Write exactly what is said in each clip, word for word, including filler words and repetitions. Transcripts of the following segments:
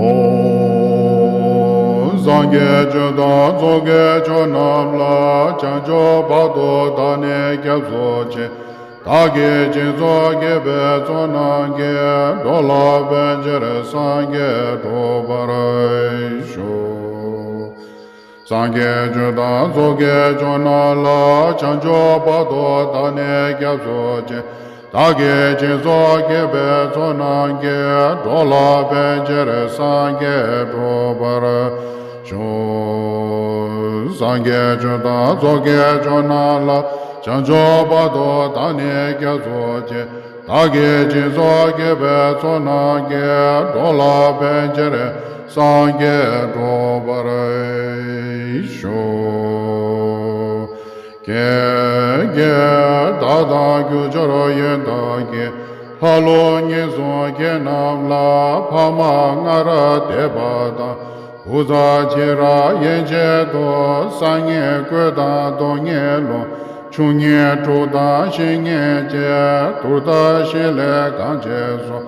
ཨོ། སངས་རྒྱས་ཆོས་དང་ཚོགས་ཀྱི་མཆོག་རྣམས་ལ། བྱང་ཆུབ་བར་དུ་བདག་ནི་སྐྱབས་སུ་མཆི། བདག་གིས་སྦྱིན་སོགས་བགྱིས་པའི་ཚོགས་རྣམས་ཀྱིས། འགྲོ་ལ་ཕན་ཕྱིར་སངས་རྒྱས་འགྲུབ་པར་ཤོག། སངས་རྒྱས་ཆོས་དང་ཚོགས་ཀྱི་མཆོག་རྣམས་ལ། བྱང་ཆུབ་བར་དུ་བདག་ནི་སྐྱབས་སུ་མཆི། བདག་གིས་སྦྱིན་སོགས་བགྱིས་པའི་ཚོགས་རྣམས་ཀྱིས། འགྲོ་ལ་ཕན་ཕྱིར་སངས་རྒྱས་འགྲུབ་པར་ཤོག། སངས་རྒྱས་ཆོས་དང་ཚོགས་ཀྱི་མཆོག་རྣམས་ལ། བྱང་ཆུབ་བར་དུ་བདག་ནི་སྐྱབས་སུ་མཆི། བདག་གིས་སྦྱིན་སོགས་བགྱིས་པའི་ཚོགས་རྣམས་ཀྱིས། འགྲོ་ལ་ཕན་ཕྱིར་སངས་རྒྱས་འགྲུབ་པར་ཤོག། ཀྱེ་ཀྱེ། བདག་དང་རྒྱུ་སྦྱོར་ཡོན་བདག་གིས། ལྷ་ཀླུ་གཉན་གསུམ་ཁྱེད་རྣམས་ལ། ཕ་མ་སྔར་འདས་པ་དང་། བུ་ཚ་ཕྱི་རབས་ཡན་ཆད་དུ། སང་ཉིན་རྒོད་དང་དོན་གཉིས་ལོ། ཆུང་ངུས་དྲུག་དང་བཤེས་གཉེན་བཅས། དུར་དང་ཤིང་ལས་གང་བྱས་སོ།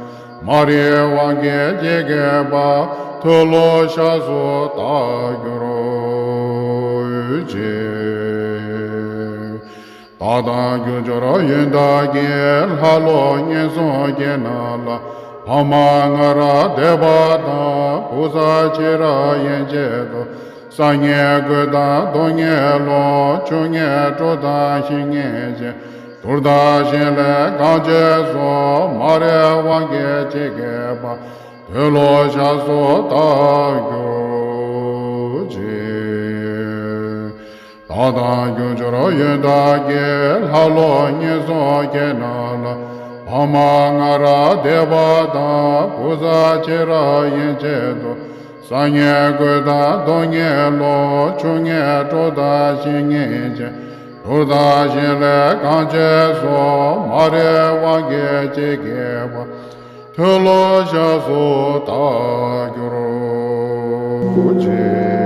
མ་རིག་དབང་གིས་ཇི་སྐད་པ། མཐོལ་ལོ་བཤགས་སོ་བདག་གྱུར་ཅིག། བདག་དང་རྒྱུ་སྦྱོར་ཡོན་བདག་གིས། ལྷ་ཀླུ་གཉན་གསུམ་ཁྱེད་རྣམས་ལ། ཕ་མ་སྔར་འདས་པ་དང་། བུ་ཚ་ཕྱི་རབས་ཡན་ཆད་དུ། སང་ཉིན་རྒོད་དང་དོན་གཉིས་ལོ། ཆུང་ངུས་དྲུག་དང་བཤེས་གཉེན་བཅས། དུར་དང་ཤིང་ལས་གང་བྱས་སོ། མ་རིག་དབང་གིས་ཇི་སྐད་པ། མཐོལ་ལོ་བཤགས་སོ་བདག་གྱུར་ཅིག། བདག་དང་རྒྱུ་སྦྱོར་ཡོན་བདག་གིས། ལྷ་ཀླུ་གཉན་གསུམ་ཁྱེད་རྣམས་ལ། ཕ་མ་སྔར་འདས་པ་དང་། བུ་ཚ་ཕྱི་རབས་ཡན་ཆད་དུ། སང་ཉིན་རྒོད་དང་དོན་གཉིས་ལོ། ཆུང་ངུས་དྲུག་དང་བཤེས་གཉེན་བཅས། དུར་དང་ཤིང་ལས་གང་བྱས་སོ། མ་རིག་དབང་གིས་ཇི་སྐད་པ། མཐོལ་ལོ་བཤགས་སོ་བདག་གྱུར་ཅིག།